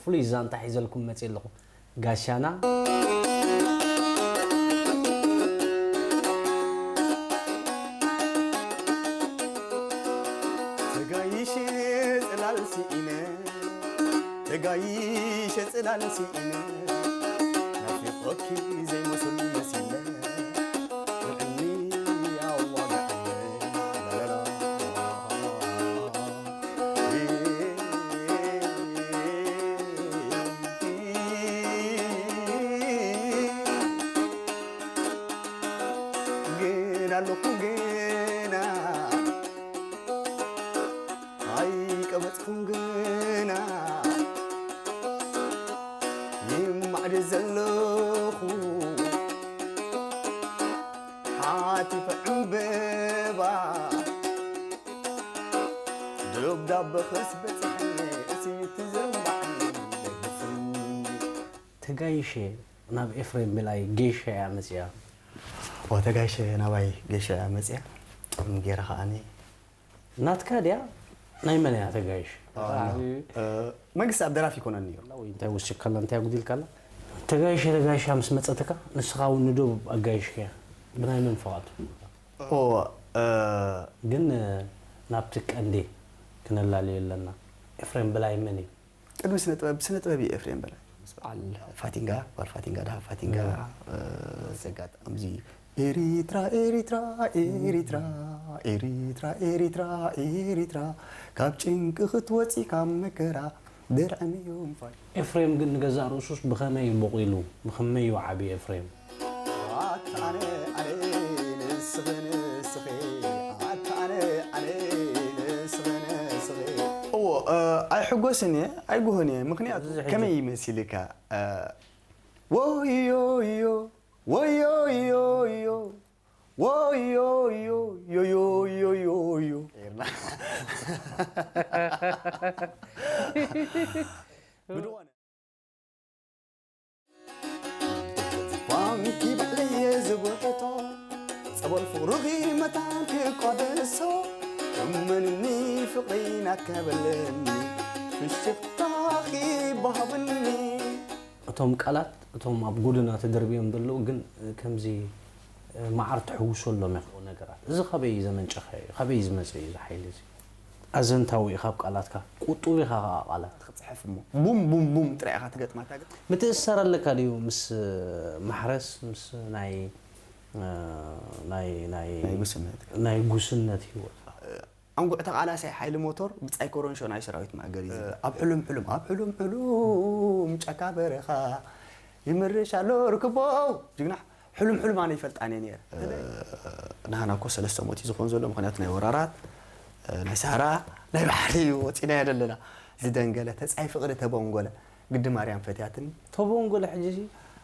ፍሉይ ዛንታ ሒዘልኩም መፅእ ኣለኹ። ጋሻና ተጋይሸ ጽላል ስኢነ ተጋይሸ ጽላል ስኢነ ናፊቆኪ ዘይመስል መሲለ ጥዕኒ ኣዋጋዕለ ላላላ ግን ኣለኩ ገና ኣይቀበጽኩን ግና ይማዕድ ዘለኹ ሓቲፈ ዕምበባ ደብዳበ ኸስ በጽሐኒ እስዩ ትዘንባዕኒ ደግፍኒ ተጋይሸ ናብ ኤፍሬም ብላይ ጌሻ እያ መፅያ። ተጋይሸ ናባይ ጌሻ እያ መፅያ ጥዑም ገይራ ከዓኒ ናትካ ድያ ናይ መን እያ ተጋይሽ? መንግስቲ ኣብ ደራፊ ይኮነኒ እዩ። ወይ እንታይ ወሲድካላ እንታይ ኣጉዲልካላ? ተጋይሸ ተጋይሻ ምስ መፀትካ ንስኻ እውን ንዶብ ኣጋይሽካያ ብናይ መን ፍቓድ? ኦ እ፣ ግን ናብቲ ቀንዲ ክነላለዮ ኣለና። ኤፍሬም ብላይ መን እዩ? ቅድሚ ስነ ጥበብ ስነ ጥበብ እዩ ኤፍሬም በላይ ምስ በዓል ፋቲንጋ ጓል ፋቲንጋ ድሃ ፋቲንጋ እ፣ ዘጋጣም እዚ ኤሪትራ ኤሪትራ ኤሪትራ ኤሪትራ ኤሪትራ ኤሪትራ ካብ ጭንቂ ክትወፂ ካብ መከራ ድርዕም እዮም ፋይ ኤፍሬም ግን ንገዛእ ርእሱስ ብኸመይ እዩ ቦቒሉ? ብኸመይ እዩ ዓብዩ ኤፍሬም? ኣታ ኣነ ኣነ ንስኺ ንስኺ ኣታ ኣነ ኣነ ንስኺ ንስኺ እዎ እ፣ ኣይሕጎስን እየ ኣይጉህን እየ ምክንያቱ እዚ ሕጂ ከመይ ይመሲልካ እ፣ ወዮዮ ወዮዮዮ ወዮዮዮዮዮዮ ፋንኪ ባዕለየ ዝብሕቶ ጸበል ፍቕርኺ መታን ክቋደሶ እመንኒ ፍቕሪ ናትካ በለኒ ፍሽኽታኺ ባሃብኒ እቶም ቃላት እቶም ኣብ ጎደና ተደርብዮም ዘለዉ ግን ከምዚ መዓር ትሕውሰሎም ኢኻ ነገራት። እዚ ካበይ ዘመንጨኸ እዩ? ካበይ ዝመፀ እዩ እዚ ሓይሊ እዚ? ኣዘንታዊ ኢኻ ኣብ ቃላትካ፣ ቁጡብ ኢኻ ከዓ ቃላት። ክትፅሕፍ እሞ ቡም ቡም ቡም ጥራይ ኢኻ ትገጥማ እታ ገፅ። ምትእስሳር ኣለካ ድዩ ምስ ማሕረስ ምስ ናይ ናይ ናይ ናይ ጉስነት። ናይ ጉስነት ህይወት? ኣንጉዕ ተቓላሳይ ሓይሊ ሞቶር ብጻይ ኮረንሾ ናይ ሰራዊት ማእገር እዩ ዝብል። ኣብ ሕሉም ሕሉም ኣብ ሕሉም ሕሉም ጫካ በረኻ ይምርሽ ኣሎ ርክቦ ጅግና ሕሉም ሕሉም ኣነ ይፈልጣን እየ ነይረ። ንሃና እኮ ሰለስተ ሞት እዩ ዝኾን ዘሎ ምክንያቱ ናይ ወራራት ናይ ሰሃራ ናይ ባሕሪ እዩ ወፂናዮ ዘለና ዝደንገለ ተፃይ ፍቕሪ ተበንጎለ ግዲ ማርያም ፈትያትኒ ተቦንጎለ ሕጂ እዚ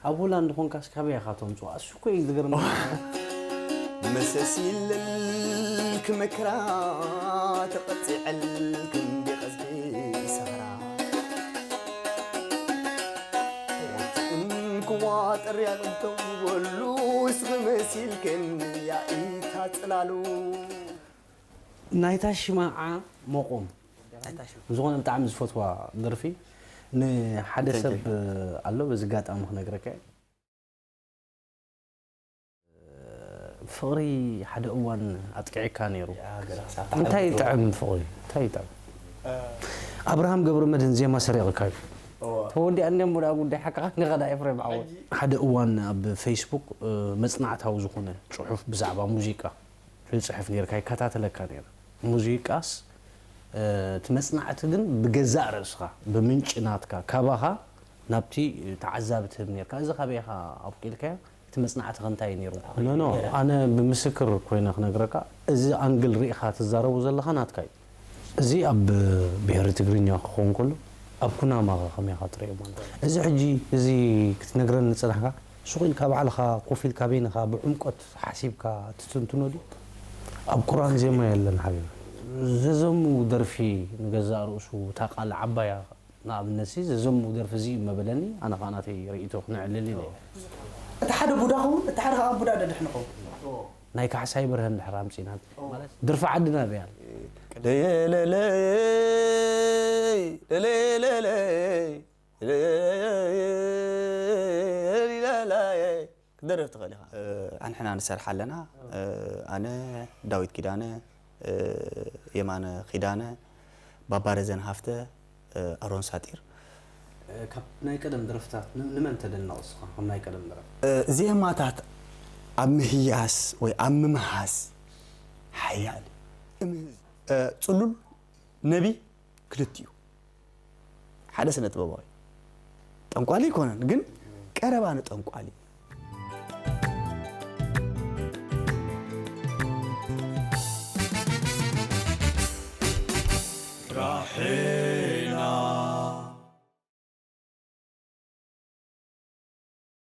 ኣብ ሆላንድ ኾንካስ ካበይ ኢኻ ተምፅኦ? ኣሱ እኮ እዩ ዝገርመካ። መሰስ ይለልክ መከራ ተቐፂዐልክ እንዲ ቐዝሒ ሰኸራ እንክዋ ጠርያ ቅደው በሉ እስኺ መሲልክን ያኢታ ፅላሉ ናይታ ሽማዓ መቖም ዝኾነ ብጣዕሚ ዝፈትዋ ደርፊ ንሓደ ሰብ ኣሎ በዚ ጋጣሚ ክነግረካ እየ ፍቕሪ ሓደ እዋን ኣጥቂዕካ ነይሩ እንታይ ይጥዕም ፍቕሪ እንታይ ይጥዕም ኣብርሃም ገብረ መድህን ዜማ ሰሪቕካ እዩ ተወዲኣ እንደ ሙዳ ጉዳይ ሓቅኻ ንኸዳ ኤፍሬም ዓወት ሓደ እዋን ኣብ ፌስቡክ መጽናዕታዊ ዝኾነ ጽሑፍ ብዛዕባ ሙዚቃ ይፅሕፍ ነይርካ ይከታተለካ ነይረ ሙዚቃስ እቲ መፅናዕቲ ግን ብገዛእ ርእስኻ ብምንጪ ናትካ ካባኻ ናብቲ ተዓዛቢ ትህብ ነርካ እዚ ካበይ ኢኻ ኣብቂልካዮ እቲ መፅናዕቲ ከ እንታይ ነይሩ ኖኖ ኣነ ብምስክር ኮይነ ክነግረካ እዚ ኣንግል ርኢኻ ትዛረቦ ዘለኻ ናትካ እዩ እዚ ኣብ ብሄሪ ትግርኛ ክኸውን ከሎ ኣብ ኩናማ ከ ከመይ ኢኻ ትርእዮ ማለት እዩ እዚ ሕጂ እዚ ክትነግረኒ ዝፀናሕካ ሱቕ ኢልካ ባዕልኻ ኮፍ ኢልካ በይንኻ ብዕምቆት ሓሲብካ ትትንትኖ ድዩ? ኣብ ቁርኣን ዜማ የለን ሓቢቢ። ዘዘሙ ደርፊ ንገዛእ ርእሱ እታ ቃል ዓባያ ንኣብነት ሲ ዘዘሙ ደርፊ እዚ እዩ መበለኒ ኣነ ከዓ ናተይ ርእይቶ ክነዕልል ኢለ እየ። እቲ ሓደ ቡዳ ክውን እቲ ሓደ ከዓ ቡዳ ደድሕን ክውን። ናይ ካሕሳይ በርሀ እንድሕር ኣምፂእና ማለት ደርፊ ዓድና በያል። ደየለለይ ደለለለይ ክደርፍ ትኽእል ኢኻ። ኣንሕና ንሰርሕ ኣለና። ኣነ፣ ዳዊት ኪዳነ፣ የማነ ኪዳነ፣ ባባረዘን ሃፍተ፣ ኣሮን ሳጢር። ካብ ናይ ቀደም ደረፍታት ንመን ተደንቕ እስኻ? ካብ ናይ ቀደም ደረፍ ዜማታት ኣብ ምህያስ ወይ ኣብ ምምሃስ ሓያል። ጽሉል ነቢ ክልቲኡ ሓደ ስነ ጥበባዊ ጠንቋሊ ኣይኮነን፣ ግን ቀረባ ንጠንቋሊ